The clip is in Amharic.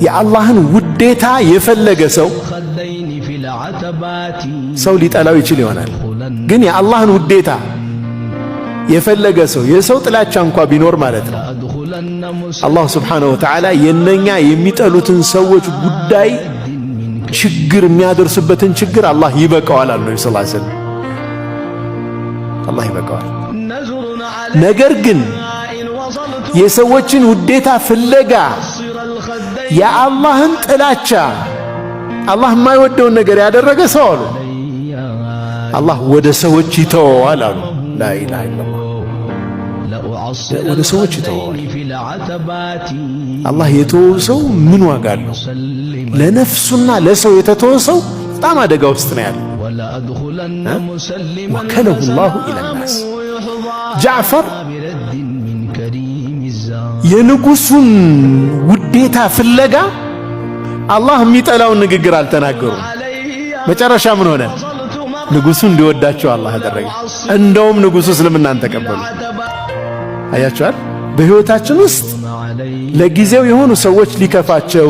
የአላህን ውዴታ የፈለገ ሰው ሰው ሊጠላው ይችል ይሆናል። ግን የአላህን ውዴታ የፈለገ ሰው የሰው ጥላቻ እንኳ ቢኖር ማለት ነው፣ አላህ ስብሓነሁ ወተዓላ የነኛ የሚጠሉትን ሰዎች ጉዳይ ችግር የሚያደርሱበትን ችግር አላህ ይበቃዋል አሉ ነቢ ሰለላሁ ዐለይሂ ወሰለም። አላህ ይበቃዋል። ነገር ግን የሰዎችን ውዴታ ፍለጋ የአላህን ጥላቻ፣ አላህ የማይወደውን ነገር ያደረገ ሰው አሉ አላህ ወደ ሰዎች ይተወዋል አሉ። لا إله إلا الله። ወደ ሰዎች ይተወዋል። አላህ የተወው ሰው ምን ዋጋ አለው? ለነፍሱና ለሰው የተተወ ሰው በጣም አደጋ ውስጥ ነው ያለው። وكله الله إلى الناس። ጃዕፈር የንጉሱን ውዴታ ፍለጋ አላህ የሚጠላውን ንግግር አልተናገሩም። መጨረሻ ምን ሆነ? ንጉሱ እንዲወዳቸው አላህ አደረገ። እንደውም ንጉሱ እስልምናን ተቀበሉ። አያችኋል? በሕይወታችን ውስጥ ለጊዜው የሆኑ ሰዎች ሊከፋቸው